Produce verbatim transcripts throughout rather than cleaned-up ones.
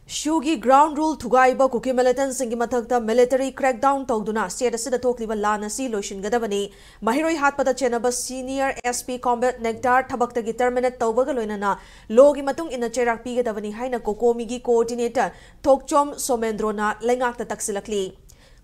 ꯁꯨꯒꯤ ground rule ꯊꯨꯒꯥꯏꯕ ꯀꯨꯀꯤ militantꯁꯤꯡꯒꯤ ꯃꯊꯛꯇ military crackdown ꯇꯧꯗꯨꯅ state ꯑꯁꯤꯗ ꯊꯣꯛꯂꯤꯕ ꯂꯥꯟ ꯑꯁꯤ ꯂꯣꯏꯁꯤꯟꯒꯗꯕꯅꯤ꯫ ꯃꯍꯩꯔꯣꯏ ꯍꯥꯠꯄꯗ ꯆꯦꯟꯅꯕ senior SP Combat Nectar ꯊꯕꯛꯇꯒꯤ terminate ꯇꯧꯕꯒ ꯂꯣꯏꯅꯅ lawꯒꯤ ꯃꯇꯨꯡ ꯏꯟꯅ ꯆꯩꯔꯥꯛ ꯄꯤꯒꯗꯕꯅꯤ ꯍꯥꯏꯅ COCOMIꯒꯤ coordinator ꯊꯣꯛꯆꯣꯝ ꯁꯣꯃꯦꯟꯗ꯭ꯔꯣꯅ ꯂꯩꯉꯥꯛꯇ ꯇꯛꯁꯤꯜꯂꯛꯂꯤ꯫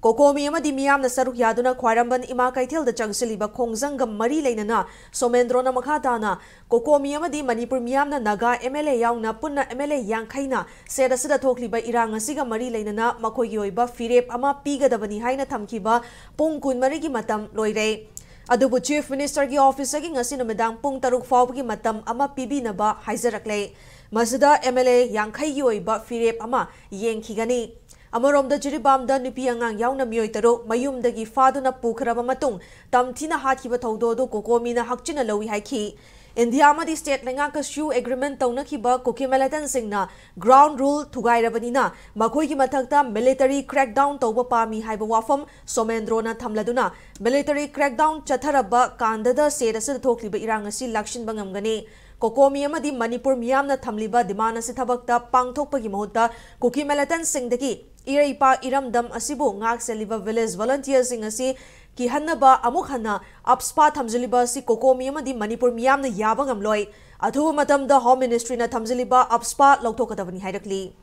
COCOMI ꯑꯃꯗꯤ ꯃꯤꯌꯥꯝꯅ ꯁꯔꯨꯛ ꯌꯥꯗꯨꯅ ꯈ꯭ꯋꯥꯏꯔꯝꯕꯟ ꯏꯃꯥ ꯀꯩꯊꯦꯜꯗ ꯆꯪꯁꯤꯜꯂꯤꯕ ꯈꯣꯡꯖꯪꯒ ꯃꯔꯤ ꯂꯩꯅꯅ ꯁꯣꯃꯦꯟꯗ꯭ꯔꯣꯅ ꯃꯈꯥ ꯇꯥꯅ COCOMI ꯑꯃꯗꯤ ꯃꯅꯤꯄꯨꯔ ꯃꯤꯌꯥꯝꯅ ꯅꯥꯒꯥ MLA ꯌꯥꯎꯅ ꯄꯨꯟꯅ MLA ꯌꯥꯡꯈꯩꯅ state ꯑꯁꯤꯗ ꯊꯣꯛꯂꯤꯕ ꯏꯔꯥꯡ ꯑꯁꯤꯒ ꯃꯔꯤ ꯂꯩꯅꯅ ꯃꯈꯣꯏꯒꯤ ꯑꯣꯏꯕ ꯐꯤꯔꯦꯞ ꯑꯃ ꯄꯤꯒꯗꯕꯅꯤ ꯍꯥꯏꯅ ꯊꯝꯈꯤꯕ ꯄꯨꯡ ꯀꯨꯟꯃꯔꯤꯒꯤ ꯃꯇꯝ ꯂꯣꯏꯔꯦ꯫ ꯑꯗꯨꯕꯨ Chief Ministerꯒꯤ officeꯇꯒꯤ ꯉꯁꯤ ꯅꯨꯃꯤꯗꯥꯡ ꯄꯨꯡ ꯇꯔꯨꯛ ꯐꯥꯎꯕꯒꯤ ꯃꯇꯝ ꯑꯃ ꯄꯤꯕꯤꯅꯕ ꯍꯥꯏꯖꯔꯛꯂꯦ꯫ ꯃꯁꯤꯗ MLA ꯌꯥꯡꯈꯩꯒꯤ ꯑꯣꯏꯕ ꯐꯤꯔꯦꯞ ꯑꯃ ꯌꯦꯡꯈꯤꯒꯅꯤ꯫ ꯑꯃꯔꯣꯝꯗ, ꯖꯤꯔꯤꯕꯥꯝꯗ ꯅꯨꯄꯤ ꯑꯉꯥꯡ ꯌꯥꯎꯅ ꯃꯤꯑꯣꯏ ꯇꯔꯨꯛ ꯃꯌꯨꯝꯗꯒꯤ ꯐꯥꯗꯨꯅ ꯄꯨꯈ꯭ꯔꯕ ꯃꯇꯨꯡ ꯇꯝꯊꯤꯅ ꯍꯥꯠꯈꯤꯕ ꯊꯧꯗꯣꯛ ꯑꯗꯨ COCOMIꯅ ꯍꯛꯆꯤꯟꯅ ꯂꯧꯏ ꯍꯥꯏꯈꯤ꯫ ꯏꯟꯗꯤꯌꯥ ꯑꯃꯗꯤ state ꯂꯩꯉꯥꯛꯀ ꯁꯨ agreement ꯇꯧꯅꯈꯤꯕ ꯀꯨꯀꯤ militantꯁꯤꯡꯅ ground rule ꯊꯨꯒꯥꯏꯔꯕꯅꯤꯅ ꯃꯈꯣꯏꯒꯤ ꯃꯊꯛꯇ military crackdown ꯇꯧꯕ ꯄꯥꯝꯃꯤ ꯍꯥꯏꯕ ꯋꯥꯐꯝ ꯁꯣꯃꯦꯟꯗ꯭ꯔꯣꯅ ꯊꯝꯂꯗꯨꯅ, military crackdown ꯆꯠꯊꯔꯕ ꯀꯥꯟꯗꯗ state ꯑꯁꯤꯗ ꯊꯣꯛꯂꯤꯕ ꯏꯔꯥꯡ ꯑꯁꯤ ꯂꯥꯛꯁꯤꯟꯕ ꯉꯝꯒꯅꯤ꯫ COCOMI ꯑꯃꯗꯤ ꯃꯅꯤꯄꯨꯔ ꯃꯤꯌꯥꯝꯅ ꯊꯝꯂꯤꯕ demand ꯑꯁꯤ ꯊꯕꯛꯇ ꯄꯥꯡꯊꯣꯛꯄꯒꯤ ꯃꯍꯨꯠꯇ ꯀꯨꯀꯤ militantꯁꯤꯡꯗꯒꯤ ꯏꯔꯩꯄꯥꯛ ꯏꯔꯝꯗꯝ ꯑꯁꯤꯕꯨ ꯉꯥꯛ ꯁꯦꯜꯂꯤꯕ village volunteerꯁꯤꯡ ꯑꯁꯤ ꯀꯤꯍꯟꯅꯕ ꯑꯃꯨꯛ ꯍꯟꯅ AFSPA ꯊꯝꯖꯤꯜꯂꯤꯕ ꯑꯁꯤ COCOMI ꯑꯃꯗꯤ ꯃꯅꯤꯄꯨꯔ ꯃꯤꯌꯥꯝꯅ ꯌꯥꯕ ꯉꯝꯂꯣꯏ꯫ ꯑꯊꯨꯕ ꯃꯇꯝꯗ Home Ministryꯅ ꯊꯝꯖꯤꯜꯂꯤꯕ AFSPA ꯂꯧꯊꯣꯛꯀꯗꯕꯅꯤ ꯍꯥꯏꯔꯛꯂꯤ꯫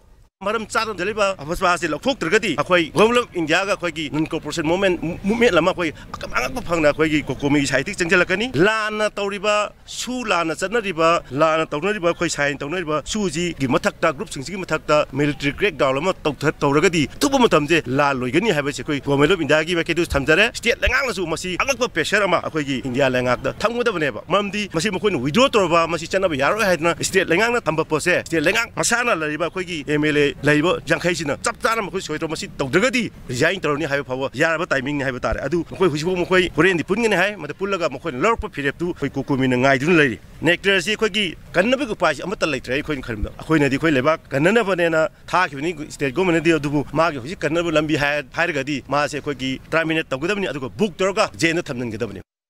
ꯃꯔꯝ ꯆꯥꯗꯅ ꯊꯝꯖꯤꯜꯂꯤꯕ AFSPAꯁꯤ ꯂꯧꯊꯣꯛꯇ꯭ꯔꯒꯗꯤ ꯑꯩꯈꯣꯏ Government of Indiaꯒ ꯑꯩꯈꯣꯏꯒꯤ non cooperation movement, movement ꯑꯃ ꯑꯩꯈꯣꯏ ꯑꯉꯛꯄ ꯐꯪꯅ ꯑꯩꯈꯣꯏꯒꯤ COCOMIꯒꯤ sideꯇꯒꯤ ꯆꯪꯁꯤꯜꯂꯛꯀꯅꯤ꯫ ꯂꯥꯟꯅ ꯇꯧꯔꯤꯕ ꯁꯨ ꯂꯥꯟꯅ ꯆꯠꯅꯔꯤꯕ, ꯂꯥꯟꯅ ꯇꯧꯅꯔꯤꯕ, ꯑꯩꯈꯣꯏ sign ꯇꯧꯅꯔꯤꯕ ꯁꯨꯁꯤꯒꯤ ꯃꯊꯛꯇ, groupꯁꯤꯡꯁꯤꯒꯤ ꯃꯊꯛꯇ military crackdown ꯑꯃ ꯇꯧꯊ-, ꯇꯧꯔꯒꯗꯤ ꯑꯊꯨꯕ ꯃꯇꯝꯁꯦ ꯂꯥꯟ ꯂꯣꯏꯒꯅꯤ ꯍꯥꯏꯕꯁꯦ ꯑꯩꯈꯣꯏ Government of Indiaꯒꯤ ꯃꯥꯏꯀꯩꯗꯁꯨ ꯊꯝꯖꯔꯦ꯫ State ꯂꯩꯉꯥꯛꯅꯁꯨ ꯃꯁꯤ ꯑꯉꯛꯄ pressure ꯑꯃ ꯑꯩꯈꯣꯏꯒꯤ ꯏꯟꯗꯤꯌꯥ ꯂꯩꯉꯥꯛꯇ ꯊꯝꯒꯗꯕꯅꯦꯕ꯫ ꯃꯔꯝꯗꯤ ꯃꯁꯤ ꯃꯈꯣꯏꯅ withdraw ꯇꯧꯔꯕ, ꯃꯁꯤ ꯆꯠꯅꯕ ꯌꯥꯔꯣꯏ ꯍꯥꯏꯗꯅ state ꯂꯩꯉꯥꯛꯅ ꯊꯝꯕ ꯄꯣꯠꯁꯦ, state ꯂꯩꯉꯥꯛ ꯃꯁꯥꯅ ꯂꯩꯔꯤꯕ ꯑꯩꯈꯣꯏꯒꯤ MLA ꯂꯩꯔꯤꯕ ꯌꯥꯡꯈꯩꯁꯤꯅ ꯆꯞ ꯆꯥꯅ ꯃꯈꯣꯏ ꯁꯣꯏꯗ꯭ꯔꯣ ꯃꯁꯤ ꯇꯧꯗ꯭ꯔꯒꯗꯤ resign ꯇꯧꯔꯅꯤ ꯍꯥꯏꯕ ꯐꯥꯎꯕ ꯌꯥꯔꯕ timingꯅꯤ ꯍꯥꯏꯕ ꯇꯥꯔꯦ꯫ ꯑꯗꯨ ꯃꯈꯣꯏ ꯍꯧꯖꯤꯛꯐꯥꯎ ꯃꯈꯣꯏ ꯍꯣꯔꯦꯟꯗꯤ ꯄꯨꯟꯒꯅꯤ ꯍꯥꯏ, ꯃꯗꯨ ꯄꯨꯜꯂꯒ ꯃꯈꯣꯏꯅ ꯂꯧꯔꯛꯄ ꯐꯤꯔꯦꯞꯇꯨ ꯑꯩꯈꯣꯏ COCOMIꯅ ꯉꯥꯏꯗꯨꯅ ꯂꯩꯔꯤ꯫ Nectarꯁꯤ ꯑꯩꯈꯣꯏꯒꯤ ꯀꯟꯅꯕꯒꯤ ꯎꯄꯥꯏꯁꯤ ꯑꯃꯠꯇ ꯂꯩꯇ꯭ꯔꯦ ꯑꯩꯈꯣꯏꯅ ꯈꯟꯕꯗ꯫ ꯑꯩꯈꯣꯏꯅꯗꯤ ꯑꯩꯈꯣꯏ ꯂꯩꯕꯥꯛ ꯀꯟꯅꯅꯕꯅꯦꯅ ꯊꯥꯈꯤꯕꯅꯤ state governmentꯅꯗꯤ, ꯑꯗꯨꯕꯨ ꯃꯥꯒꯤ ꯍꯧꯖꯤꯛ ꯀꯟꯅꯕ ꯂꯝꯕꯤ ꯍꯥꯏ-, ꯍꯥꯏꯔꯒꯗꯤ ꯃꯥꯁꯦ ꯑꯩꯈꯣꯏꯒꯤ terminate ꯇꯧꯒꯗꯕꯅꯤ, ꯑꯗꯨꯒ book ꯇꯧꯔꯒ jailꯗ ꯊꯝꯖꯤꯟꯒꯗꯕꯅꯤ꯫